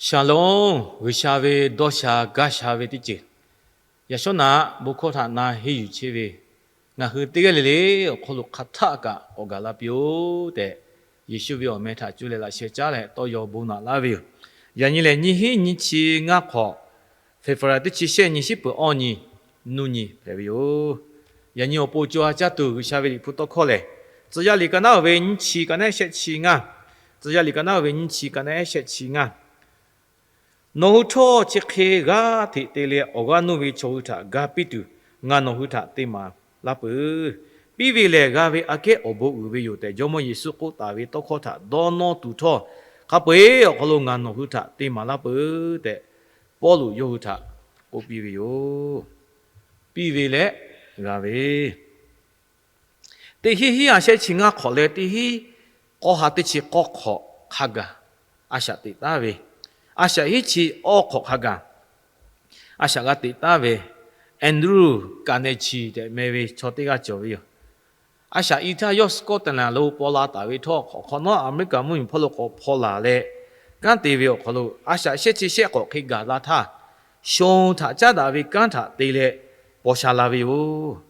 Shalom, G'uiˬsha ve dawˇ sha gaˇ sha ve teˇ ceuˬ, yaꞈ shawˉ naꞈ bon hkawˇ htaꞈ na henˇ yuˬ chehˇ ve ngaˬ hui teˇ g'aˇ le le awˬ hk'aw lo hk'aˬ htaˆ kaꞈ k'awꞈ gaˬ la piˇ-oˆ tehꞈ, Yeˍsuˆ ve awˬ meh htaꞈ cuˇ leh laꞈ sheh caˉ leh tawˇ yaw bon naꞈ laˇ ve yoˬ. Yaꞈ nyi lehˬ, nyiˇ hinˉ nyiˇ chi ngaˇ hk'awꞈ, February teˇ chi shehˆ nyi, shiˉ peuˬ awˇ nyi, nuˇ nyi hpehꞈ ve yoˬ. Yaꞈ nyi awˬ pon co ha caˇ tuˬ G'uiˬsha ve Liꞈ hpu tawˇ hkawˇ lehˬ, Tcuh yaˇ liꞈ ka naˉ oˬ ve nyiˇ chi ka naˉ ehˉ shehˆ chi ngaˇ, Tcuh yaˇ liꞈ ka naˉ oˬ ve nyiˇ chi ka naˉ ehˉ shehˆ chi ngaˇ. Nawˬ hui htawˇ chi hk'e g'aˇ hteꞈ te leh awˬ g'aˇ nuˇ ve chaw hui htaꞈ ga piˇ tuˬ, ngaˬ nawˬ hui htaꞈ te maˍ laˇ peuˬ. Piˇ ve lehˬ, g'a ve aꞈ kehˉ awˬ bon uiˍ ve yoˬ tehꞈ, Jawˇmawˇ Yeˍsuˆ k'oˆ taˍ ve tawˇ hkawˇ htaꞈ dawˇ nawˇ tuˬ htawˇ, hk'a peu-eˬ awˬ hk'aw lo ngaˬ nawˬ hui htaꞈ te maˍ laˇ peuˬ tehꞈ, Pawˇluꞈ yawˇ hui htaꞈ k'oˆ piˇ ve yoˬ. Piˇ ve leh g'a ve, teˇ hinˉ hinˉ ha shehˆ chi ngaˇ hk'awꞈ leh teˇ hinˉ k'awˇ ha teˇ chi k'awˇ hk'awꞈ hk'a gaˬ a shaꞈ teꞈ taˉ ve, a shaꞈ hinˉ chi awˇ hk'awꞈ hk'a gaˬ a shaꞈ g'a teꞈ taˉ ve, Andrew Carnegie tehꞈ meh ve chaw teˇ g'aˇ cawˬ ve yoˬ. A shaꞈ i htaˇ yawˇ Scotland lo paw la taˍ ve htawˇ, hk'awꞈ hk'awꞈ nawˉ America mvuhˇmiˬ hpawˇ lo k'awꞈ hpaw laˬ leh, kanˉ te ve awˬ hk'aw lo a shaꞈ shehˆ chi shehˆ k'awꞈ hk'e gaˬ la htaˇ, shon htaꞈ caˉ daꞈ ve kanˉ htaꞈ te leh paw sha la ve yoˬ.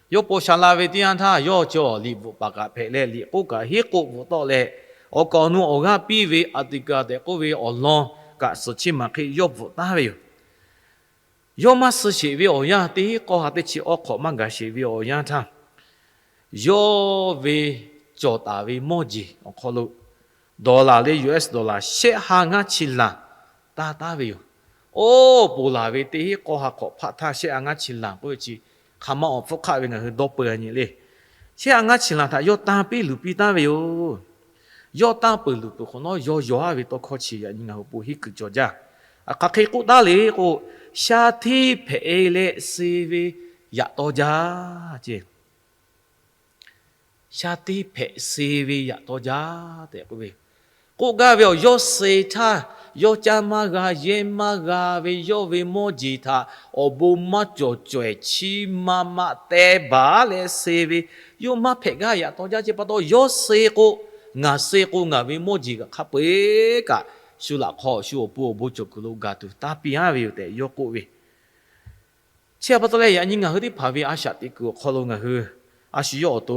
Yawˇ paw sha la ve teˇ yanˇ htaˇ, yawˇ cawˬ liꞈ bvuhꞈ paˍ kaꞈ hpehꞈ leh, liꞈ k'oˆ kaꞈ heˉ k'oˆ bvuhꞈ tawˆ leh, awˬ kaˍ awˬ nu awˬ g'aˇ piˇ ve Attica tehꞈ k'oˆ ve awˬ lawn kaꞈ suhˍ chiˇ maˬ hk'e yawˇ bvuhꞈ taˉ ve yoˬ. Yawˇ maˇ suh sheˍ ve awˬ yanˇ, teˇ hinˉ k'awˇ ha teˇ chi awˇ hk'awꞈ maˇ gaˬ sheˍ ve awˬ yanˇ htaˇ, yawˇ ve cawˬ taˍ ve mawˇ jeˬ awˬ hk'aw lo dollar leh U S dollar shehˆ ha ngaˇ chi lanˬ taˇ taˉ ve yoˬ. Oˇ, ponˬ laˬ ve teˇ hinˉ k'awˇ ha hk'awꞈ hpaˆ htaˇ shehˆ ha ngaˇ chi lanˬ k'oˆ ve chi, hk'aˬ ma awˬ hpfuhˇ hk'aˆ ve ngaˬ hui dawˇ peu-a nyi le. Shehˆ ha ngaˇ chi lanˬ htaꞈ yawˇ tanˇ piˇ luˬ piˇ taˉ ve yoˬ. Yawˇ tanˇ peuˬ luˬ peuˬ hk'awꞈ nawˉ, yawˇ yaw-a ve tawˇ hkawˇ chi yaꞈ nyi ngaˬ hui awˬ pon henˇ kuiˬ cawˬ jaˇ. Hk'aˬ hk'e k'oˆ taˉ le k'o, sha hteˇ hpehꞈ-e leh suh ve yaꞈ taw jaˇ ce. Sha hteˇ hpehꞈ suh ve yaꞈ taw jaˇ tehꞈ k'oˆ ve, k'oˆ gaˇ ve awˬ yawˇ suh htaˇ, yawˇ caˇ maˇ g'a, yehˇ maˇ g'a ve yawˇ ve mawˇ jeˬ htaꞈ awˬ bon maˇ cawˬ cawehˬ chi ma ma teh baˬ leh suh ve, yawˇ maˇ hpehꞈ gaˇ yaꞈ taw jaˇ ce pa taw, yawˇ suh k'o, ngaˬ suh k'o ngaˬ ve mawˇ jeˬ kaꞈ hk'a peu-eˬ kaꞈ shu laꞈ hk'aw shu awˬ pon awˬ bon cawˬ kuiˬ lo gaˬ tuˬ tanˇ piˇ-a ve yoˬ tehꞈ yawˇ k'oˆ ve. Chi pa taw leh, yaꞈ nyi ngaˬ hui teˇ hpaˍ ve a shaꞈ teꞈ kuiˬ awˬ hk'aw lo ngaˬ hui a shu yawˇ awˬ to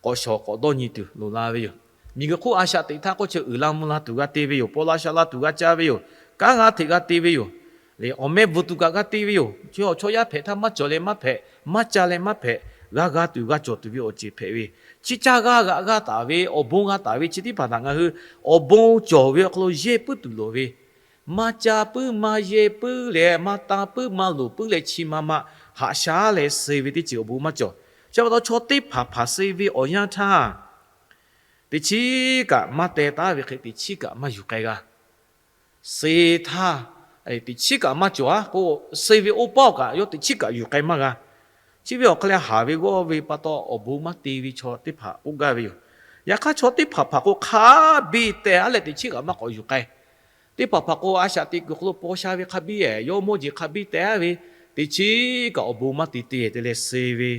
k'awꞈ shawˍ k'awꞈ dawˇ nyi tuˬ loˍ la ve yoˬ. Miˬguiˬ hk'oˆ a shaꞈ teꞈ htaˇ k'oˆ, chi uiˍ la mvuh la tuˬ g'a te ve yoˬ. Paw la sha la tuˬ g'a ca ve yoˬ. Kanˉ g'a hteꞈ g'a te ve yoˬ. Leh awˬ meh bvuhꞈ tuˬ kaꞈ g'a te ve yoˬ. Chi awˬ chaw yaˇ hpehꞈ htaˇ maˇ cawˬ leh maˇ hpehꞈ, maˇ ca leh maˇ hpehꞈ, g'a g'a tuˬ g'a cawˬ tuˬ ve awˬ ceuˬ hpehꞈ ve, chi caˇ g'a g'aꞈ g'a taˍ ve, awˬ bon g'a taˍ ve chi teˇ hpaˍ htaꞈ ngaˬ hui awˬ bon cawˬ ve awˬ hk'aw lo yehˇ puiˉ tuˬ loˍ ve, maˇ ca puiˉ maˇ yehˇ puiˉ leh maˇ tanˇ puiˉ maˇ loˍ puiˉ leh chi ma ma haꞈ sha leh suh ve teˇ ceuˬ awˬ bon maˇ cawˬ. Chi pa taw chaw teˇ hpaˍ hpaˍ suh ve awˬ yanˇ htaˇ, teꞈ chiˉ kaꞈ maˇ teh taˉ ve hk'e teꞈ chiˉ kaꞈ maˇ yuˬ k'ai g'a. Suh htaˇ, teꞈ chiˉ kaꞈ maˇ cawˬ-a k'o, suh ve oˇ paˆ kaꞈ yawˇ teꞈ chiˉ kaꞈ yuˬ k'ai maˇ g'a. Chi ve awˬ hk'aw leh haˍ ve g'awˇ ve pa taw awˬ bon maˇ te ve chaw teˇ hpaˍ k'oˆ gaˇ ve yoˬ. Yaꞈ hk'aˇ chaw teˇ hpaˍ hpaˍ k'o, hk'a biˇ teh-a leh teꞈ chiˉ kaꞈ maˇ k'awꞈ yuˬ k'ai. Teˇ hpaˍ hpaˍ k'o, a shaꞈ teꞈ kuiˬ hk'aw lo paw sha ve hk'a biˇ-ehˍ, yawˇ mawˇ jeˬ hk'a biˇ teh-a ve, teꞈ chiˉ kaꞈ awˬ bon maˇ te te te leh suh ve,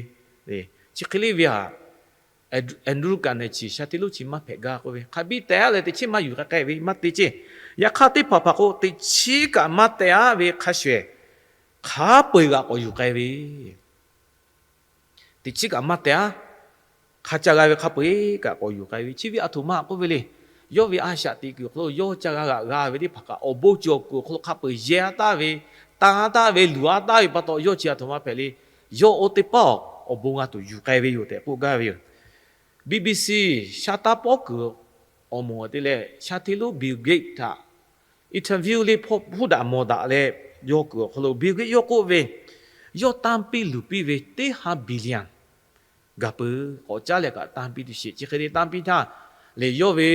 chi hk'e le ve htaꞈ Andrew Carnegie sha hteˇ lonˉ chi maˇ hpehꞈ gaˇ k'oˆ ve, hk'a biˇ teh-a leh teꞈ chiˉ maˇ yuˬ k'ai k'ai ve maˇ te ceˇ. Yaꞈ hk'aˇ teˇ hpaˍ hpaˍ k'o, teꞈ chiˉ kaꞈ maˇ teh-a ve hk'a shuˍ-ehˍ, hk'a peu-eˬ g'aꞈ k'awꞈ yuˬ k'ai ve, teꞈ chiˉ kaꞈ maˇ teh-a, hk'a ca g'a ve hk'a peu-eˬ kaꞈ k'awꞈ yuˬ k'ai ve, chi ve a htoꞈ ma k'oˆ ve le. Yawˇ ve a shaꞈ teꞈ kuiˬ hk'aw lo yawˇ ca g'a g'aꞈ g'a ve teˇ hpaˍ kaꞈ awˬ bon cawˬ kuiˬ awˬ hk'aw lo hk'a peu-eˬ yehˇ-a taˍ ve, tanˇ-a taˍ ve, luˬ-a taˍ ve pa taw, yawˇ chi a htoꞈ ma hpehꞈ le. Yawˇ oˇ teˇ paˆ awˬ bon g'a tuˬ yuˬ k'ai ve yoˬ tehꞈ k'oˆ gaˇ ve yoˬ. B B C sha taˇ pawˆ kuiˬ awˬ moˍ te leh, sha hteˇ lonˉ Bill Gates htaꞈ interview le hpawˇ huˉ daꞈ mawˬ daꞈ leh, yawˇ kuiˬ awˬ hk'aw lo Bill Gates yawˇ k'oˆ ve, yawˇ tanˇ piˇ luˬ piˇ ve teˇ ha billion gaˬ peuˬ. K'awꞈ caˉ leh kaꞈ tanˇ piˇ tuˬ sheˍ. Chi hk'e te tanˇ piˇ htaˇ, lehˬ yawˇ ve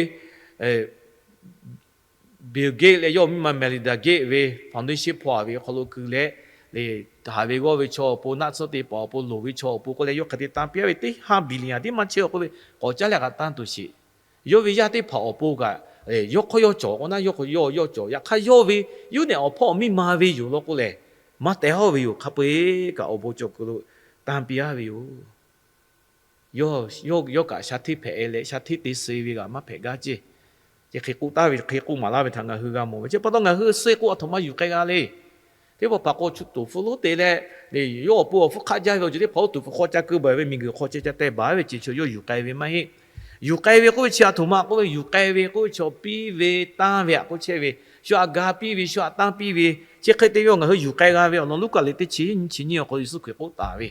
Bill Gates leh yawˇ miˇ ma Melinda Gates ve foundation hpawˇ-a ve awˬ hk'aw lo keu leh, lehˬ haˍ ve g'awˇ ve chaw awˬ pon, naˆ tsuhˇ te paˍ awˬ pon, loˍ ve chaw awˬ pon k'oˆ leh, yawˇ hk'e te tanˇ piˇ-a ve teˇ ha billion tiˉ maˇ chehˇ-a k'oˆ ve, k'awꞈ caˉ leh kaꞈ tanˇ tuˬ sheˍ. Yawˇ ve yaˇ teˇ hpaˍ awˬ pon kaꞈ, yawˇ hk'aw yawˇ cawˬ k'o naˉ, yawˇ hk'aw yawˇ yawˇ cawˬ. Yaꞈ hk'aˇ yawˇ ve yuˇ nehˬ awˬ hpawˇ miˇ ma ve yoˬ law k'oˆ lehˬ, maˇ teh-a ve yoˬ. Hk'a peu-eˬ kaꞈ awˬ bon cawˬ kuiˬ lo tanˇ piˇ-a ve yoˬ. Yawˇ kaꞈ sha hteˇ hpehꞈ-e leh sha hteˇ te suh ve g'aꞈ maˇ hpehꞈ gaˇ ceˇ. Chi hk'e k'oˆ taˍ ve, hk'e k'oˆ maˍ laˇ ve htaꞈ ngaˬ hui g'a mawˬ ve. Chi pa taw ngaˬ hui suh k'o, aˬ htoꞈ ma yuˬ k'ai g'a le. Teˇ pawˆ hpaˍ k'o, tuˍ hfuh lonˉ te leh, yawˇ awˬ pon awˬ hpfuhˇ hk'aˆ jaˇ ve awˬ ceuˬ teˇ hpaˍ oˇ tuˍ hfuh hk'aw ca keu baˬ ve, miˬguiˬ hk'aw ceh ca teh baˬ ve ceh chaw yawˇ yuˬ k'ai ve maˇ heˆ. Yuˬ k'ai ve k'oˆ ve chi aˬ htoꞈ ma k'oˆ ve, yuˬ k'ai ve k'oˆ ve chaw piˇ ve tanˇ ve htaꞈ k'oˆ chehˇ ve, shu htaꞈ ga piˇ ve, shu htaꞈ tanˇ piˇ ve, chi hk'e te ve awˬ ngaˬ hui yuˬ k'ai g'a ve awˬ lawn Luˉkaꞈ liꞈ teˇ chi nyiˇ chi nyiˇ awˬ hk'aw lo Yeˍsuˆ Hkriꞈ k'oˆ taˍ ve,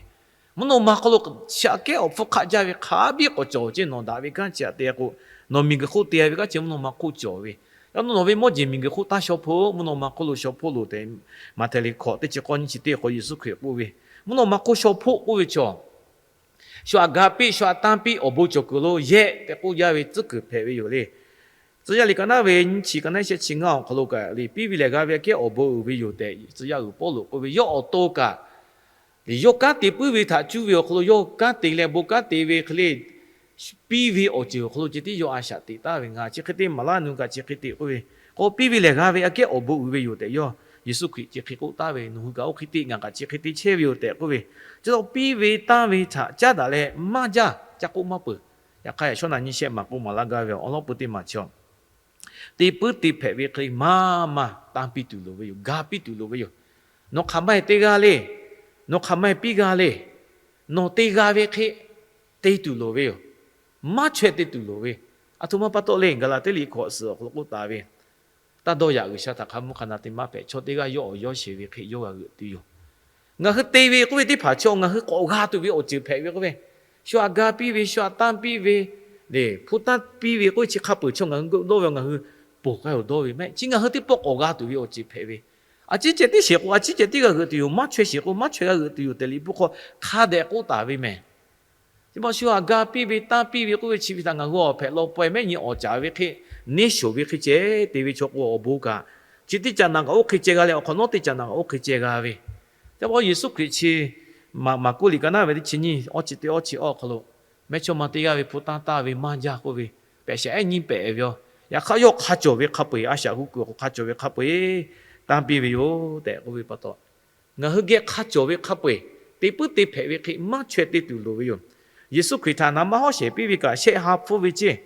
mvuhˇ naw ma hk'aw lo chi aꞈ kehˉ awˬ hpfuhˇ hk'aˆ jaˇ ve hk'a biˇ k'awꞈ cawˬ ceˇ. Nawˬ daꞈ ve kanˉ chi htaꞈ te k'o, nawˬ miˬguiˬ hk'oˆ te ve kanˉ chi mvuhˇ naw ma hk'oˆ cawˬ ve, yaꞈ nyi nawˬ ve mawˇ jeˬ miˬguiˬ hk'oˆ taˇ shaw hpoˆ, mvuhˇ naw ma hk'oˆ lo shaw hpoˆ loˬ tehꞈ, Maꞈhtehˍ liꞈ hkawꞈ teˇ chi k'awˇ nyiˇ chi teˇ hk'aw Yeˍsuˆ Hkriꞈ k'oˆ ve, mvuhˇ naw ma hk'oˆ shaw hpoˆ k'oˆ ve chaw, shu htaꞈ ga piˇ, shu htaꞈ tanˇ piˇ, awˬ bon cawˬ kuiˬ lo yehˆ tehꞈ k'oˆ jaˇ ve tcuhˉ kuiˬ hpehꞈ ve yoˬ le. Tcuh yaˇ liꞈ ka naˉ ve nyiˇ chi ka naˉ shehˆ chi ngaˇ awˬ hk'aw lo kaꞈ le, piˇ ve lehˬ g'a ve aꞈ kehˉ awˬ bon uiˍ ve yoˬ tehꞈ, tcuh yaˇ uiˍ Pawˇluꞈ k'oˆ ve, yawˇ awˬ to kaꞈ yawˇ kanˉ te puiˉ ve htaꞈ cuˇ ve awˬ hk'aw lo, yawˇ kanˉ te leh bon kanˉ te ve hk'e le, piˇ ve awˬ ceuˬ awˬ hk'aw lo ceh tiˉ yawˇ a shaꞈ teꞈ taˍ ve. Ngaˬ chi hk'e te maˍ laˇ, nawˬ hui kaꞈ chi hk'e te k'oˆ ve, k'o piˇ ve lehˬ g'a ve aꞈ kehˉ awˬ bon uiˍ ve yoˬ tehꞈ yawˇ Yeˍsuˆ Hkriꞈ chi hk'e k'oˆ taˍ ve, nawˬ hui kaꞈ oˇ hk'e te, ngaˬ kaꞈ chi hk'e te chehˇ ve yoˬ tehꞈ k'oˆ ve. Chi taw piˇ ve tanˇ ve htaꞈ caˉ daꞈ leh maˇ jaˇ, caˇ k'oˆ maˇ peuˬ. Yaꞈ hk'aˇ, yaꞈ shawˉ naꞈ nyiˇ shehˆ maˍ k'o maˍ laˇ gaˇ ve awˬ lawn peu teˇ maˬ chi te puiˉ te hpehꞈ ve hk'e le maˇ maˇ tanˇ piˇ tuˬ loˍ ve yoˬ. Ga piˇ tuˬ loˍ ve yoˬ. Nawˬ hk'aˬ ma eˬ te g'a le. Nawˬ hk'aˬ ma eˬ piˇ g'a le. Nawˬ te g'a ve hk'e te tuˬ loˍ ve yoˬ. Maˇ chaweh te tuˬ loˍ ve. Aˬ htoꞈ ma pa taw le, Gaˍlaˍtiˆ teˇ liꞈ hkawꞈ suhˍ awˬ hk'aw lo k'oˆ taˍ ve, taˇ dawˇ yaꞈ G'uiˬsha htaꞈ hk'a mvuhˇ hk'a na te maˇ hpehꞈ. Chaw teˇ g'aˇ yawˇ awˬ yawˇ sheˍ ve hk'e yawˇ g'a g'euꞈ tuˬ yoˬ. Ngaˬ hui te ve k'oˆ ve teˇ hpaˍ chaw ngaˬ hui k'awꞈ g'a tuˬ ve awˬ ceuˬ hpehꞈ ve k'oˆ ve, shu htaꞈ ga piˇ ve, shu htaꞈ tanˇ piˇ ve, le hpu tanˇ piˇ ve k'oˆ ve chi hk'a peuˬ chaw ngaˬ hui geuꞈ dawˇ ve, ngaˬ hui ponˬ k'ai awˬ dawˇ ve mehˆ. Chi ngaˬ hui teˇ pawˆ k'awꞈ g'a tuˬ ve awˬ ceuˬ hpehꞈ ve. A ciˉ ceh tiˉ sheˍ k'o, a ciˉ ceh tiˉ g'a g'euꞈ tuˬ yoˬ. Maˇ chaweh sheˍ k'o, maˇ chaweh g'a g'euꞈ tuˬ yoˬ tehꞈ Liꞈ hpu hk'aw hk'a dehꞈ k'oˆ taˍ ve mehˬ. Chi ma shu htaꞈ ga piˇ ve tanˇ piˇ ve k'oˆ ve chi ve htaꞈ ngaˬ hui awˬ hpehꞈ law pawehˇ mehˆ nyi awˬ caˍ ve hk'e, neˇ shoˍ ve hk'e ceh te ve chaw k'o awˬ bon kaꞈ, chi teˇ caꞈ naꞈ kaꞈ oˇ hk'e ceh g'a leh, awˬ hk'awꞈ nawˉ teˇ caꞈ naꞈ kaꞈ oˇ hk'e ceh g'a ve. Chi pa taw Yeˍsuˆ Hkriꞈ chi Maˍ, Maˍkuˆ liꞈ ka naˉ ve teˇ chi nyiˇ awˇ chi teˇ awˇ chi awˇ hk'aw lo, mehˇchawˇma teˇ g'aˇ ve hpu tanˇ taˇ ve maˇ jaˇ k'oˆ ve, pehꞈ shaꞈ ehˉ nyiˇ pehꞈ ve yoˬ. Yaꞈ hk'aˇ yawˇ hk'a cawˬ ve hk'a peu-eˬ, a shaꞈ hu kuiˬ awˬ hk'aw hk'a cawˬ ve hk'a peu-eˬ tanˇ piˇ ve yoˬ tehꞈ k'oˆ ve pa taw, ngaˬ hui geh hk'a cawˬ ve hk'a peu-eˬ te puiˉ te hpehꞈ ve hk'e maˇ chaweh te tuˬ loˍ ve yoˬ. Yeˍsuˆ Hkriꞈ htaꞈ naˍ manˇ hawˉ shehˍ piˇ ve kaꞈ shehˆ ha hpfuhˇ ve ceˇ.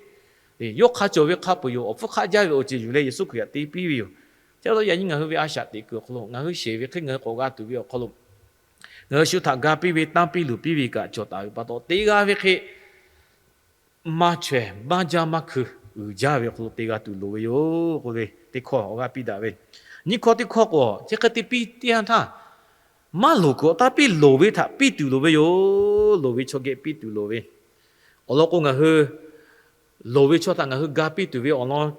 Yawˇ hk'a cawˬ ve hk'a peu-eˬ yoˬ. Awˬ hpfuhˇ hk'aˆ jaˇ ve awˬ ceuˬ yuˬ leh Yeˍsuˆ Hkriꞈ htaꞈ te piˇ ve yoˬ. Chi pa taw yaꞈ nyi ngaˬ hui ve a shaꞈ teꞈ kuiˬ awˬ hk'aw lo, ngaˬ hui sheˍ ve hk'e ngaˬ hui k'awꞈ g'a tuˬ ve awˬ hk'aw lo, ngaˬ hui shu htaꞈ ga piˇ ve tanˇ piˇ luˬ piˇ ve kaꞈ cawˬ taˍ ve pa taw, te g'a ve hk'e maˇ chaweh, maˇ jaˇ maˇ hkui, uiˍ jaˇ ve awˬ hk'aw lo te g'a tuˬ loˍ ve yoˬ k'oˆ ve teˇ hkawˇ awˬ g'aˇ piˇ daꞈ ve. Nyiˇ hkawˇ teˇ hkawˇ k'o, chi hk'e te piˇ teˇ yanˇ htaˇ, maˇ loˍ kuiˬ awˬ tanˇ piˇ, loˍ ve htaꞈ piˇ tuˬ loˍ ve yoˬ. Loˍ ve chaw geh piˇ tuˬ loˍ ve. Awˬ lawn k'o, ngaˬ hui loˍ ve chaw htaꞈ ngaˬ hui ga piˇ tuˬ ve awˬ lawn,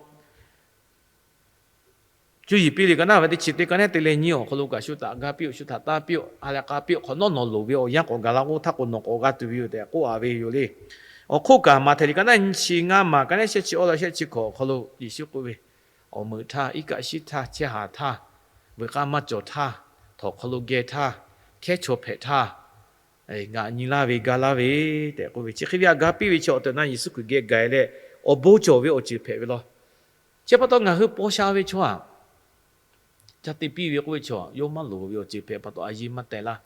Cuˇ yiˍ piˇ ve ka naˉ ve teˇ chi teˇ ka naˉ te leh nyi awˬ hk'aw lo kaꞈ, shu htaꞈ ga piˇ-oˆ, shu htaꞈ tanˇ piˇ-oˆ, ha lehˬ k'a piˇ-oˆ, hk'awꞈ nawˉ nawˬ loˍ ve awˬ yanˇ k'awꞈ gaˬ la k'o, htaˇ k'o nawˬ k'awꞈ g'a tuˬ ve yoˬ tehꞈ k'oˆ a ve yoˬ le. Awˬ hk'oˆ kaꞈ, Maꞈhtehˍ liꞈ ka naˉ nyi chi ngaˇ maˬ ka naˉ shehˆ chi awˇ leh shehˆ chi hkawꞈ awˬ hk'aw lo Yeˍsuˆ k'oˆ ve, awˬ meuꞈ htaˇ, iˉ kaˆ shiˉ htaˇ, chehˇ haˍ htaˇ, veuꞈ k'aˇ maˇ cawˬ htaˇ, htawnˍ hk'aw lo geh htaˇ, hkehˉ chaw hpehꞈ htaˇ, ngaˬ nyi laˇ ve ga laˇ ve tehꞈ k'oˆ ve, chi hk'e ve htaꞈ ga piˇ ve chi awˬ tehˬ awˬ na Yeˍsuˆ Hkriꞈ geh gaˬ leh awˬ bon cawˬ ve awˬ ceuˬ hpehꞈ ve law. Chi pa taw ngaˬ hui paw sha ve chaw aꞈ, ca te piˇ ve k'oˆ ve chaw yawˇ maˇ loˍ ve awˬ ceuˬ hpehꞈ pa taw a yiˇ maˇ teh laˇ.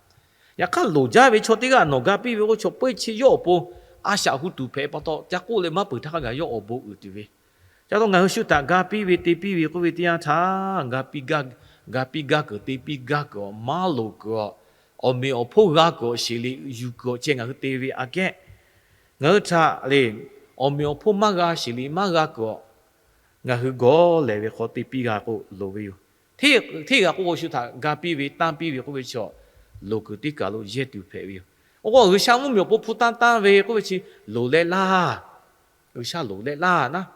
Yaꞈ hk'aˇ, loˍ jaˇ ve chaw teˇ g'aˇ nawˬ ga piˇ ve k'oˆ ve chaw peuˇ chi yawˇ awˬ pon a shaꞈ hu tuˬ hpehꞈ pa taw, ca k'oˆ leh maˇ peuˬ htaˇ hk'a gaˬ yawˇ awˬ bon uiˍ tuˬ ve. Ca taw ngaˬ hui shu htaꞈ ga piˇ ve te piˇ ve k'oˆ ve teˇ yanˇ htaˇ, ga piˇ ga kuiˬ te piˇ gaˇ kuiˬ awˬ, maˇ loˍ kuiˬ awˬ, awˬ meꞈ awˬ hponˇ g'a kuiˬ awˬ, sheˍ liꞈ yuˬ kuiˬ awˬ ceh ngaˬ hui te ve aꞈ kehˉ, ngaˬ hui htaꞈ le, awˬ meꞈ awˬ hponˇ maˇ g'a, sheˍ liꞈ maˇ g'a kuiˬ awˬ, ngaˬ hui gawˬ lehˬ ve hk'aw te piˇ g'a k'o loˍ ve yoˬ. Hteˇ g'a k'oˆ k'o, shu htaꞈ ga piˇ ve tanˇ piˇ ve k'oˆ ve chaw, loˍ kuiˬ teˇ kaˬ lo yehˇ tuˬ hpehꞈ ve yoˬ. Oˇ k'o, G'uiˬsha mvuhˇmiˬ awˬ pon hpu tanˇ tanˇ ve k'oˆ ve chi loˍ leh laˇ. G'uiˬsha loˍ leh laˇ naˉ.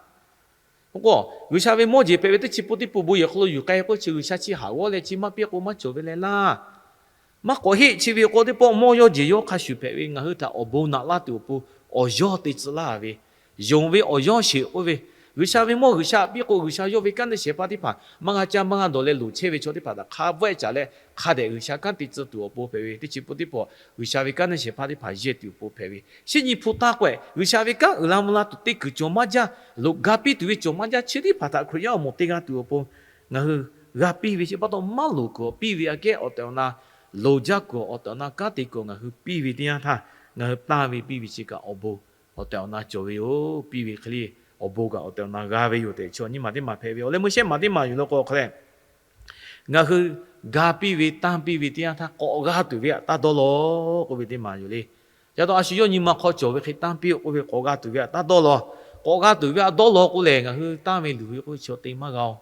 Oˇ k'o, G'uiˬsha ve mawˇ jeˬ hpehꞈ ve teˇ chi pun teˇ pun bon yehˬ hk'aw lo yuˬ k'ai k'oˆ ve chi, G'uiˬsha chi haˍ g'awˇ leh chi maˇ piˇ k'o maˇ cawˬ ve leh laˇ. Maˇ k'awꞈ heˆ. Chi ve k'o, teˇ pawˆ mawˇ yawˇ jeˬ yawˇ hk'a shuˍ hpehꞈ ve, ngaˬ hui htaꞈ awˬ bon naꞈ laˇ tuˬ awˬ pon awˬ yawˇ te tcuh laˇ ve, yonˍ ve awˬ yawˇ sheˍ k'oˆ ve, G'uiˬsha ve mawˇ G'uiˬsha piˇ k'o, G'uiˬsha yawˇ ve kanˉ te shehˍ hpaˇ teˇ hpaˍ maˇ g'a caˇ maˇ g'a dawˬ leh loˍ chehˇ ve chaw teˇ hpaˍ htaꞈ hk'a bvuhˆ-ehˉ caˍ leh hk'a dehꞈ G'uiˬsha kanˉ te tcuh tuˬ awˬ pon hpehꞈ ve, teˇ chi pun teˇ pawˆ G'uiˬsha ve kanˉ te shehˍ hpaˇ teˇ hpaˍ yehˇ tuˬ awˬ pon hpehꞈ ve, shinˉ nyi hpu tanˇ k'awehꞈ G'uiˬsha ve kanˉ uiˍ la mvuh la tuˬ teˇ kuiˬ cawˬ maˇ jaˇ, loꞈ ga piˇ tuˬ ve cawˬ maˇ jaˇ, chi teˇ hpaˍ htaꞈ Hkriꞈ yaˇ awˬ moˍ te g'a tuˬ awˬ pon ngaˬ hui g'a piˇ ve chi pa taw, maˇ loˍ kuiˬ awˬ piˇ ve aꞈ kehˉ awˬ tehˬ awˬ na, loˍ jaˇ kuiˬ awˬ tehˬ awˬ na, kanˉ te kuiˬ ngaˬ hui piˇ ve teˇ yanˇ htaˇ, ngaˬ hui tanˇ ve piˇ ve chi kaꞈ awˬ bon awˬ tehˬ awˬ na cawˬ ve yoˬ. Piˇ ve hk'e le awˬ bon kaꞈ awˬ tehˬ awˬ na g'a ve yoˬ tehꞈ chi nyiˇ maˬ teˇ maˬ hpehꞈ ve yoˬ. Awˬ leh meuˇ shehˉ maˬ teˇ maˬ yoˬ law k'o hk'a leh, ngaˬ hui ga piˇ ve tanˇ piˇ ve teˇ yanˇ htaˇ k'awꞈ g'a tuˬ ve htaꞈ taˇ dawˇ law k'oˆ ve teˇ maˬ yoˬ le. Yaꞈ taw a shu yawˇ nyi ma hk'aw cawˬ ve hk'e tanˇ piˇ-oˆ k'oˆ ve k'awꞈ g'a tuˬ ve htaꞈ taˇ dawˇ law. K'awꞈ g'a tuˬ ve htaꞈ dawˇ law k'o lehˬ, ngaˬ hui tanˇ ve luˬ ve k'oˆ ve chaw te maˇ g'a-oˬ.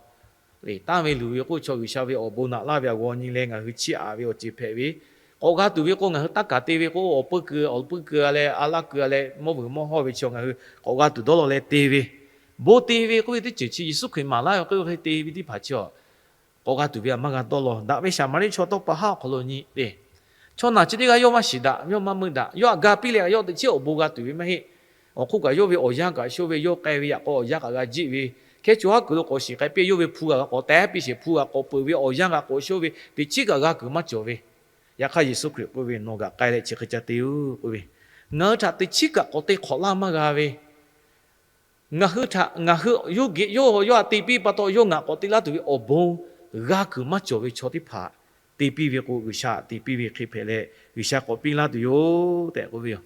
Lehˬ, tanˇ ve luˬ ve k'oˆ ve chaw G'uiˬsha ve awˬ bon naꞈ laˇ ve awˬ g'aw nyi leh ngaˬ hui chiˇ aꞈ ve awˬ ceuˬ hpehꞈ ve, k'awꞈ g'a tuˬ ve k'o ngaˬ hui taˇ kaˍ te ve k'o, awˬ puiˇ keu awˬ puiˇ keu a leh, a laˇ keu a leh, mawˇ vuiˬ mawˇ hawˇ ve chaw ngaˬ hui k'awꞈ g'a tuˬ dawˇ law leh te ve, bon te ve k'oˆ ve teˇ ceuˬ chi Yeˍsuˆ Hkriꞈ maˍ laˇ ve k'oˆ ve hk'e te ve teˇ hpaˍ chi-a, k'awꞈ g'a tuˬ ve htaꞈ maˇ g'a dawˇ law. Daꞈ ve Saˍmaˍriˆ chaw tawˇ pa haˉ awˬ hk'aw lo nyi le, chaw naˬ chi teˇ g'aˇ yawˇ maˇ shiˍ daꞈ, yawˇ maˇ meuˇ daꞈ, yawˇ htaꞈ ga piˇ leh yawˇ teꞈ chiˉ awˬ bon g'a tuˬ ve maˇ heˆ. Awˬ hk'oˆ kaꞈ yawˇ ve awˬ yanˇ kaꞈ shoˇ ve, yawˇ k'ai ve yaꞈ k'aw awˬ yanˇ kaꞈ g'a jiˆ ve, hkehˉ chaw haˉ kuiˬ lo k'awꞈ shiˍ k'ai piˇ, yawˇ ve hpu g'a k'awꞈ teh piˇ sheˍ, hpu g'a k'awꞈ peuˬ ve, awˬ yanˇ g'a k'awꞈ shoˇ ve, teꞈ chiˉ kaꞈ g'a kuiˬ maˇ cawˬ ve. Yaꞈ hk'aˇ Yeˍsuˆ Hkriꞈ k'oˆ ve, Nawˬ kaꞈ k'ai leh chi hk'e ca te-oˬ k'oˆ ve, ngaˬ hui htaꞈ teꞈ chiˉ kaꞈ k'awꞈ te hk'awꞈ laˇ maˇ g'a ve, ngaˬ hui htaꞈ ngaˬ hui yawˇ geh yawˇ yawˇ htaꞈ te piˇ pa taw yawˇ ngaˬ k'awꞈ te laˇ tuˬ ve awˬ bon g'a kuiˬ maˇ cawˬ ve chaw teˇ hpaˍ te piˇ ve k'o, G'uiˬsha htaꞈ te piˇ ve hk'e hpehꞈ leh G'uiˬsha k'awꞈ piˇ laˇ tuˬ yoˬ tehꞈ k'oˆ ve yoˬ.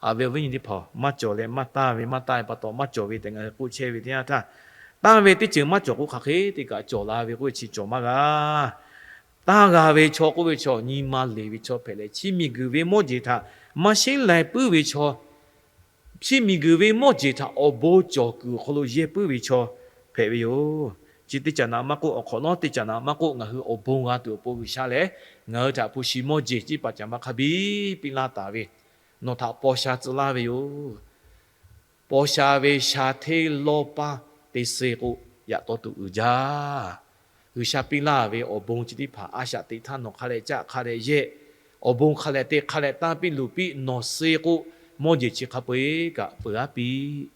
Haꞈ ve awˬ viˉ nyi teˇ hpaˍ, maˇ cawˬ leh maˇ tanˇ ve, maˇ tanˇ ve pa taw maˇ cawˬ ve tehꞈ ngaˬ hui k'oˆ chehˇ ve teˇ yanˇ htaˇ, tanˇ ve teˇ ceuˬ maˇ cawˬ k'o hk'aˬ hk'e te kaꞈ cawˬ la ve k'oˆ ve chi cawˬ maˇ g'a. Tanˇ g'a ve chaw k'oˆ ve chaw nyi ma leˬ ve chaw hpehꞈ leh, chi miˬguiˬ ve mawˇ jeˬ htaꞈ maˇ sheˉ lai puiˉ ve chaw, chi miˬguiˬ ve mawˇ jeˬ htaꞈ awˬ bon cawˬ kuiˬ awˬ hk'aw lo yehˇ puiˉ ve chaw hpehꞈ ve yoˬ. Chi teˇ caꞈ naꞈ maˇ k'oˆ, awˬ hk'awꞈ nawˉ teˇ caꞈ naꞈ maˇ k'oˆ, ngaˬ hui awˬ bon g'a tuˬ awˬ pon G'uiˬsha lehˬ, ngaˬ hui htaꞈ hpu shi mawˇ jeˬ ciˉ paˍ caˍ ma hk'a biˇ piˇ laˇ taˍ ve, nawˬ htaꞈ paw sha tcuh laˇ ve yoˬ. Paw sha ve sha hteˇ lawˇ paˇ te suh k'o, yaꞈ taw tuˬ uiˍ jaˇ. G'uiˬsha piˇ laˇ ve awˬ bon chi teˇ hpaˍ a shaꞈ teꞈ htaˇ nawˬ hk'a leh caˆ hk'a leh yehˇ, awˬ bon hk'a leh te hk'a leh tanˇ piˇ luˬ piˇ nawˬ suh k'o, mawˇ jeˬ chi hk'a peu-eˬ kaꞈ peuˬ aˉ piˇ.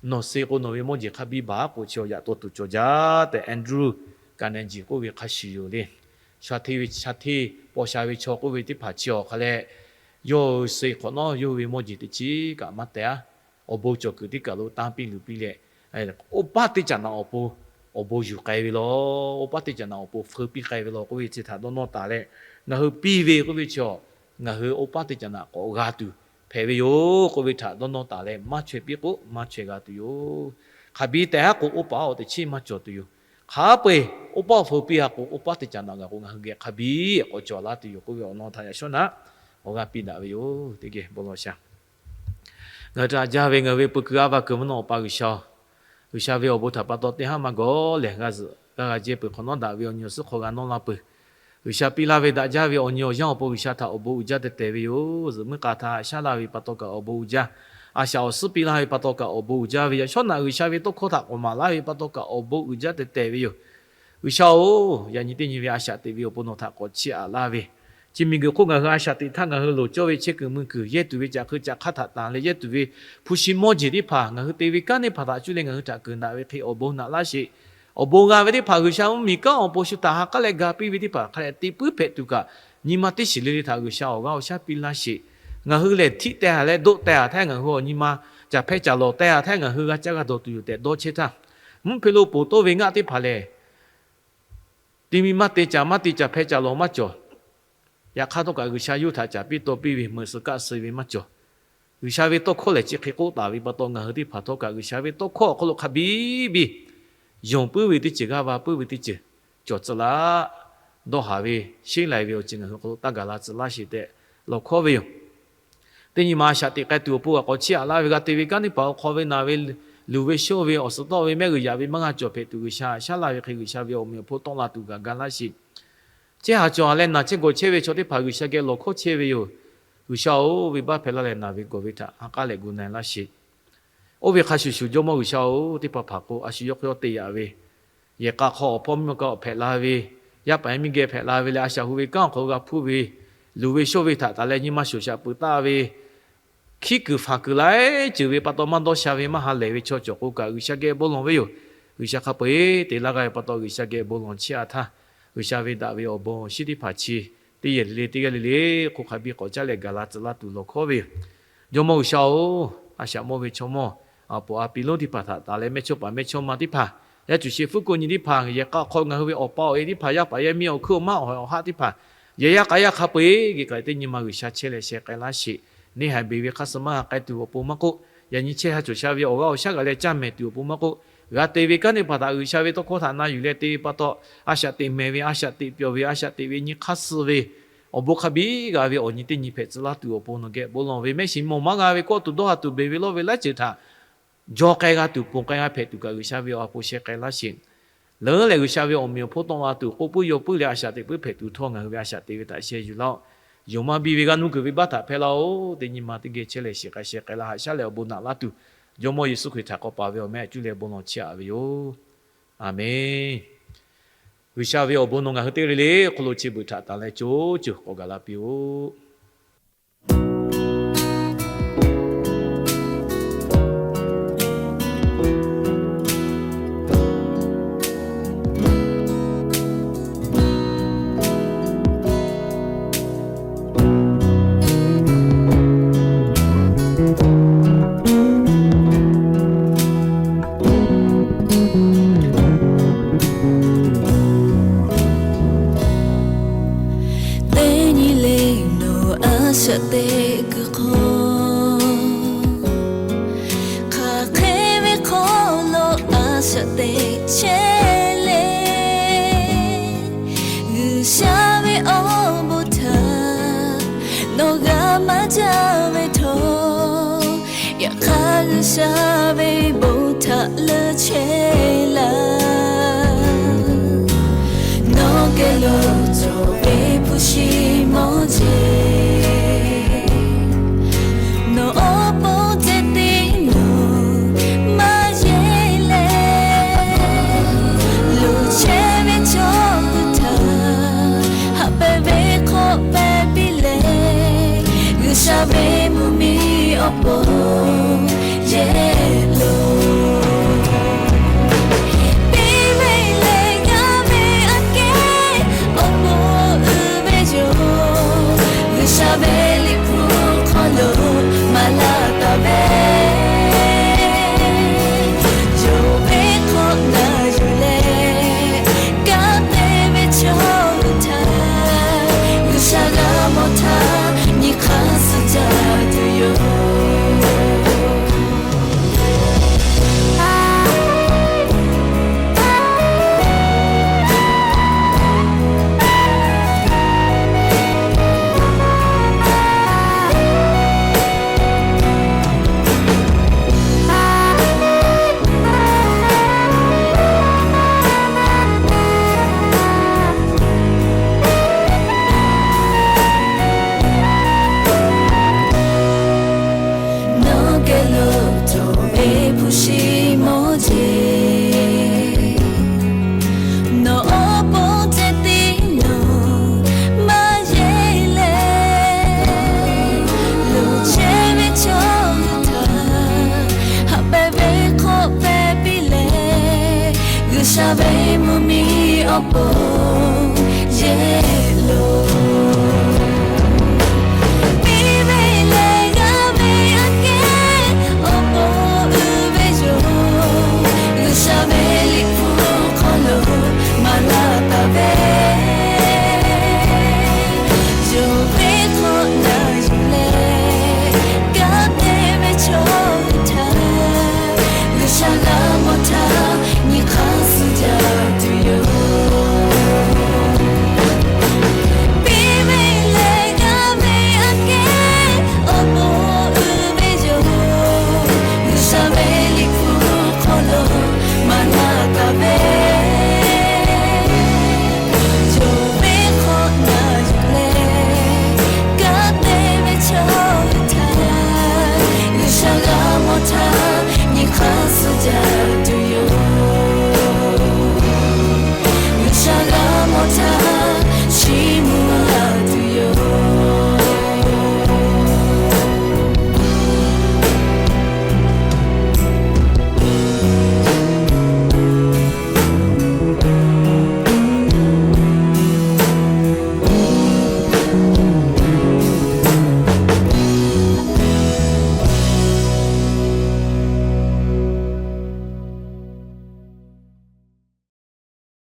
Nawˬ suh k'o nawˬ ve mawˇ jeˬ hk'a biˇ baˬ k'o chi yaꞈ taw tuˬ cawˬ jaˇ tehꞈ Andrew Carnegie k'oˆ ve hk'a shuˍ yoˬ le. Sha hteˇ ve sha hteˇ paw sha ve chaw k'oˆ ve teˇ hpaˍ chi awˬ hk'a leh, yawˇ hui suh hk'awꞈ nawˉ yawˇ hui ve mawˇ jeˬ teˇ chiˉ kaꞈ maˇ teh aˉ. Awˬ bon cawˬ kuiˬ teˇ kaˬ lo tanˇ piˇ luˬ piˇ leh, oˇ paˉ teˇ caꞈ naꞈ awˬ pon awˬ bon yuˬ k'ai ve law. Oˇ paˉ teˇ caꞈ naꞈ awˬ pon feu piˇ k'ai ve law k'oˆ ve chi htaꞈ dawˇ nawˇ taˍ leh, ngaˬ hui piˇ ve k'oˆ ve chi, ngaˬ hui oˇ paˉ teˇ caꞈ naꞈ k'awꞈ g'a tuˬ hpehꞈ ve yoˬ k'oˆ ve htaꞈ dawˇ nawˇ taˍ leh, maˇ chaweh piˇ k'o maˇ chaweh g'a tuˬ yoˬ. Hk'a biˇ teh aˉ k'o oˇ paˉ awˬ teꞈ chiˉ maˇ cawˬ tuˬ yoˬ. Hk'a peu-eˬ oˇ paˉ awˬ feu piˇ a k'o, oˇ paˉ teˇ caꞈ naꞈ g'a k'o ngaˬ hui geh hk'a biˇ k'awꞈ cawˬ laˇ tuˬ yoˬ k'oˆ ve awˬ lawn htaꞈ yaꞈ shawˉ naꞈ awˬ g'a piˇ daꞈ ve yoˬ. Teˇ geh bon lawˬ sha. Ngaˬ hui htaꞈ jaˇ ve ngaˬ hui ve peu kuiˬ a va kuiˬ mvuhˇ naw Awˬ pa G'uiˬsha-oˬ, G'uiˬsha ve awˬ bon htaꞈ pa taw teˇ haˉ maˇ gawˬ lehˬ, g'a zuhꞈ g'a g'a jehˇ peuˬ hk'awꞈ nawˉ daꞈ ve awˬ nyi awˬ suhˉ hk'aw g'a nawˇ la peuˬ. G'uiˬsha piˇ laˇ ve daꞈ jaˇ ve awˬ nyi awˬ yanˇ awˬ pon G'uiˬsha htaꞈ awˬ bon uiˍ jaˇ teh tehˬ ve yoˬ. Zuhꞈ muiˉ k'a htaꞈ shaˉ laˇ ve pa taw kaꞈ awˬ bon uiˍ jaˇ. A shaꞈ awˬ suhˉ piˇ laˇ ve pa taw kaꞈ awˬ bon uiˍ jaˇ ve, yaꞈ shawˉ naꞈ G'uiˬsha ve tawˇ hkawˇ htaꞈ k'awꞈ maˍ laˇ ve pa taw kaꞈ awˬ bon uiˍ jaˇ teh tehˬ ve yoˬ. G'uiˬsha-oˬ, yaꞈ nyi teˇ nyi ve a shaꞈ teꞈ ve awˬ pon nawˬ htaꞈ k'awꞈ chiˇ aꞈ laˇ ve, chi miˬguiˬ hk'oˆ ngaˬ hui a shaꞈ teꞈ htaˇ ngaˬ hui loˍ cawˇ ve chehˇ kuiˬ mui kuiˬ yehˇ tuˬ ve caꞈ hk'eu caꞈ hk'aˇ htaꞈ tanˬ leh yehˇ tuˬ ve hpu shi mawˇ jeˬ teˇ hpaˍ ngaˬ hui te ve kanˉ teˇ hpaˍ htaꞈ cuˇ leh ngaˬ hui htaꞈ keunˍ daꞈ ve hk'e awˬ bon naꞈ laˇ sheˍ. Awˬ bon g'a ve teˇ hpaˍ G'uiˬsha mvuhˇmiˬ kanˉ awˬ pon shu htaꞈ ha k'aˉ leh ga piˇ ve teˇ hpaˍ hk'a leh te puiˉ hpehꞈ tuˬ kaꞈ, nyi ma teˇ shiˍ le le htaꞈ G'uiˬsha awˬ g'aˇ awˬ shaˉ piˇ laˇ sheˍ. Ngaˬ hui lehˬ htiˆ teh taˍ leh doˆ teh taˍ htaˇ ngaˬ hui awˬ nyi ma caˬ hpehˇ caˬ lawˬ teh taˍ htaˇ ngaˬ hui g'a caˇ g'a dawˬ tuˬ yoˬ tehꞈ dawˇ chehˇ htaˇ, mvuhˇ hpe lo poˬ tawˆ ve ngaˆ teˇ hpaˍ lehˬ, ti mi maˇ te caˬ maˇ te caˬ hpehˇ caˬ lawˬ maˇ cawˬ. Yaꞈ hk'aˇ htawˇ kaꞈ G'uiˬsha yawˇ htaꞈ caˍ piˇ taw piˇ ve meuꞈ suh kaˆ suh ve maˇ cawˬ. G'uiˬsha ve tawˇ hkawˇ lehˬ chi hk'e k'oˆ taˍ ve pa taw ngaˬ hui teˇ hpaˍ htawˇ kaꞈ G'uiˬsha ve tawˇ hkawˇ awˬ hk'aw lo hk'a biˇ biˇ yonˍ puiˉ ve teˇ ceuˬ g'aˇ va puiˉ ve teˇ ceuˬ cawˬ tcuh laˇ. Dawˇ haˍ ve sheˉ lai ve awˬ ceuˬ ngaˬ hui hk'aw lo taˇ gaˬ la tcuh laˇ sheˍ tehꞈ lawˬ hkawˉ ve yoˬ. Teˇ nyi ma a shaꞈ teꞈ k'ai tuˬ awˬ pon g'a k'awꞈ chiˇ aꞈ laˇ ve, g'a te ve kanˉ teˇ hpaˍ awˬ hk'aw ve naˬ ve luˬ ve shoˇ ve awˬ suhˍ tawˆ ve mehˆ g'uiˬ yaꞈ ve maˇ g'a cawˬ hpehꞈ tuˬ G'uiˬsha shaˉ laˇ ve hk'e G'uiˬsha ve awˬ meꞈ awˬ hponˇ tawˆ la tuˬ kaꞈ ga laˇ sheˍ. Chehˇ haˍ cawˬ haˍ leh naˬ chehˇ gawˬ chehˇ ve chaw teˇ hpaˍ G'uiˬsha geh lawˬ hkawˇ chehˇ ve yoˬ. G'uiˬsha-oˬ, venˇbaˆ hpehꞈ laˇ leh naˬ ve gawˬ ve htaꞈ ha k'aˉ leh gu na-e laˇ sheˍ. Oˇ ve hk'a shuˍ shuˍ Jawˇmawˇ G'uiˬsha-oˬ, teˇ hpaˍ hpaˍ k'o a shu yawˇ hk'aw yawˇ te yaꞈ ve, yehˬ k'a hk'aw awˬ hpawˇ miˇ ma ka awˬ hpehꞈ la ve, yaˇ paˍ yaˇ miˇ geh hpehꞈ la ve leh a shaꞈ hu ve kanˉ awˬ hk'aw lo g'a hpuˇ ve, luˬ ve shoˇ ve htaꞈ taˍ leh nyi ma shoˍ shaꞈ peuˬ taˆ ve, hkiˉ kuiˬ faˍ kuiˬ laiˉ ceuˬ ve pa taw maˇ dawˇ sha ve maˇ ha lehˬ ve chaw cawˬ k'o kaꞈ G'uiˬsha geh bon lawˬ ve yoˬ. G'uiˬsha hk'a peu-eˬ te laˇ g'a ve pa taw G'uiˬsha geh bon lawˬ chiˇ aꞈ htaˇ, G'uiˬsha ve daꞈ ve awˬ bon awˬ shinˉ teˇ hpaˍ chi teˇ yehˬ le le teˇ g'aˇ le le hk'oˆ hk'a biˇ k'awꞈ caˉ leh gaˬ la tcuh laˇ tuˬ lawˬ hkawˉ ve yoˬ. Jawˇmawˇ G'uiˬsha-oˬ, a shaꞈ mawˇ ve chaw mawˇ, a poˍ a piˍ lonˉ teˇ hpaˍ htaꞈ taˍ leh mehˇchawˇpaˍ mehˇchawˇma teˇ hpaˍ, yaˇ cuˬ shehˍ hpfuhˇ ko nyi teˇ hpaˍ, yehˬ k'a hk'aw ngaˬ hui ve awˬ pa awˬ e teˇ hpaˍ, yaˇ paˍ yaˇ miˇ awˬ hkuiˉ awˬ maˇ awˬ haꞈ teˇ hpaˍ, yehˬ yaˇ k'a yaˇ hk'a peu-eˬ geh kaꞈ teˇ nyi ma G'uiˬsha chehˇ leh sheh k'ai laˇ sheˍ. Neˇ haiˬ beˬ ve hk'aˇ suh maˇ g'a k'ai tuˬ awˬ pon maˇ k'oˆ, Yaꞈ nyi chehˇ sha cawˬ sha ve awˬ g'aˇ awˬ shaˉ g'a leh caˇ mehˍ tuˬ awˬ pon maˇ k'oˆ, g'a te ve kanˉ teˇ hpaˍ htaꞈ G'uiˬsha ve tawˇ hkawˇ htaꞈ na yuˬ leh te ve pa taw, a shaꞈ teꞈ mehˍ ve, a shaꞈ teꞈ pyawˬ ve, a shaꞈ teꞈ ve nyi hk'aˇ suh ve awˬ bon hk'a biˇ g'a ve awˬ nyi teˇ nyi hpehꞈ tcuh laˇ tuˬ awˬ pon nawˬ geh bon lawˬ ve mehˆ shiˍ mawˬ maˇ g'a ve kawˆ tuˬ dawˇ ha tuˬ beˬ ve lawˇ ve laiˉ ceuˬ htaꞈ jaw k'ai g'a tuˬ ponˬ k'ai g'a hpehꞈ tuˬ kaꞈ G'uiˬsha ve awˬ ha hpu sheh k'ai laˇ sheˍ. Leuˉ leh G'uiˬsha ve awˬ meꞈ awˬ hponˇ tawˆ la tuˬ k'oˆ puiˉ yaw puiˉ leh a shaꞈ teꞈ puiˉ hpehꞈ tuˬ htawˇ ngaˬ hui ve a shaꞈ teꞈ ve htaꞈ sheh yuˬ laˇ-oˆ. Yonˍ maˇ biˇ ve g'a nuˇ kuiˬ ve baˆ htaꞈ hpehˇ laˇ-oˆ. Teˇ nyi ma teˇ geh chehˇ leh shiˍ k'ai sheh k'ai laˇ, haꞈ shaˉ leh awˬ bon naꞈ laˇ tuˬ, Jawˇmawˇ Yeˍsuˆ Hkriꞈ htaꞈ k'awꞈ paˍ ve awˬ meh a cuˇ leh bon lawˬ chehˇ aꞈ ve yoˬ. Aˍmenˍ. G'uiˬsha ve awˬ bon nawˬ ngaˬ hui teˇ g'aˇ le le hk'aw lo chi beuꞈ htaꞈ tanˬ leh co ceuˬ k'awꞈ gaˬ la piˇ-oˆ. Teˇ nyi le nawˬ a shaꞈ teꞈ kuiˬ hk'aw, hk'aˬ hk'e ve hk'aw lo a shaꞈ teꞈ chehˇ le. G'uiˬsha ve awˬ bon htaꞈ nawˬ g'a maˇ jaˇ ve htawˇ, yaꞈ hk'aˇ G'uiˬsha ve bon htaꞈ leuˉ chehˇ laˇ. Nawˬ geh lo cawˬ ve hpu shi mawˇ jeˬ, nawˬ awˬ pon te te nawˬ maˇ yeˬ leh, loˍ chehˇ ve chaw hui htaꞈ haꞈ pehˍ ve hk'awꞈ pehˍ piˇ leh, G'uiˬsha ve mvuhˇmiˬ awˬ pon yeˬ loˬ. Piˇ ve leh g'a ve aꞈ kehˉ awˬ pon uiˍ ve yoˬ. G'uiˬsha ve liꞈ hpu hk'aw lo maˍ laˇ taˍ ve, yonˍ ve hk'awꞈ na yuˬ leh, kanˉ te ve chaw hui htaꞈ G'uiˬsha g'a mawˬ htaˇ, nyi hk'aˇ suh jaˇ tuˬ yoˬ. Nawˬ geh lo cawˬ ve hpu shi mawˇ jeˬ, nawˬ awˬ pon te te nawˬ maˇ yeˬ leh, loˍ chehˇ ve chaw hui htaꞈ haꞈ pehˍ ve hk'awꞈ pehˍ piˇ leh, G'uiˬsha ve mvuhˇmiˬ awˬ pon yeˬ loˬ.